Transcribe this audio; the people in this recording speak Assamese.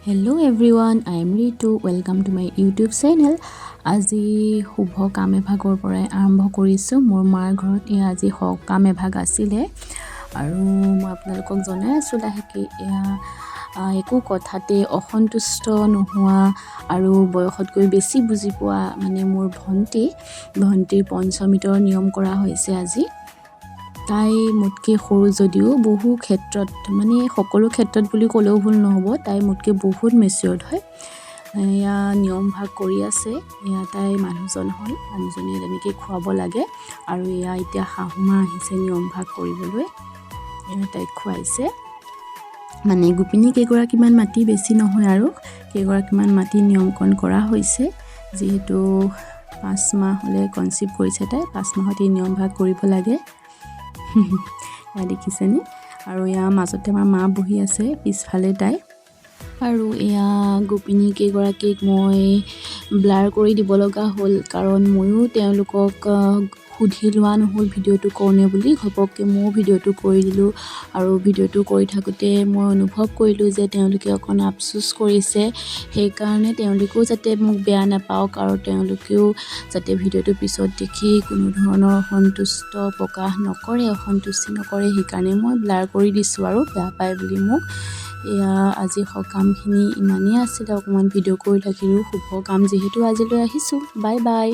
Hello everyone, I am Ritu. Welcome to my YouTube channel. আজি শুভ কাম এভাগৰ পৰাই আৰম্ভ কৰিছোঁ। মোৰ মাৰ ঘৰত এয়া আজি সকাম এভাগ আছিলে আৰু মই আপোনালোকক জনাই আছোঁ লাহেকৈ। এয়া একো কথাতে অসন্তুষ্ট নোহোৱা আৰু বয়সতকৈ বেছি বুজি পোৱা মানে মোৰ ভণ্টি, ভণ্টিৰ পঞ্চমৃতৰ নিয়ম কৰা হৈছে আজি। তাই মোতকৈ সৰু যদিও বহু ক্ষেত্ৰত, মানে সকলো ক্ষেত্ৰত বুলি ক'লেও ভুল নহ'ব, তাই মোতকৈ বহুত মেচিয়ৰ্ড হয়। এয়া নিয়মভাগ কৰি আছে। এয়া তাই মানুহজন হ'ল, মানুহজনে তেনেকৈ খুৱাব লাগে। আৰু এয়া এতিয়া শাহুমা আহিছে নিয়মভাগ কৰিবলৈ। এয়া তাইক খুৱাইছে। মানে গোপিনী কেইগৰাকীমান মাতি, বেছি নহয় আৰু, কেইগৰাকীমান মাতি নিয়মকৰণ কৰা হৈছে। যিহেতু 5 মাহ হ'লে কনচিভ কৰিছে তাই, 5 মাহত এই নিয়মভাগ কৰিব লাগে। এয়া দেখিছেনে? আৰু ইয়াৰ মাজতে আমাৰ মা বহি আছে, পিছফালে তাই। আৰু এয়া গোপিনী কেইগৰাকীক মই ব্লাৰ কৰি দিব লগা হ'ল, কাৰণ ময়ো তেওঁলোকক সুধি লোৱা নহ'ল ভিডিঅ'টো কৰোঁনে বুলি। ঘপককৈ ময়ো ভিডিঅ'টো কৰি দিলোঁ আৰু ভিডিঅ'টো কৰি থাকোঁতে মই অনুভৱ কৰিলোঁ যে তেওঁলোকে অকণ আফচোচ কৰিছে। সেইকাৰণে তেওঁলোকেও যাতে মোক বেয়া নাপাওক আৰু তেওঁলোকেও যাতে ভিডিঅ'টো পিছত দেখি কোনো ধৰণৰ অসন্তুষ্ট প্ৰকাশ নকৰে, অসন্তুষ্টি নকৰে, সেইকাৰণে মই ব্লাৰ কৰি দিছোঁ আৰু বেয়া পায় বুলি মোক। এয়া আজি সকামখিনি ইমানেই আছিলে। অকণমান ভিডিঅ' কৰি থাকিলোঁ। শুভ কাম যিহেতু, আজিলৈ আহিছোঁ। Bye bye.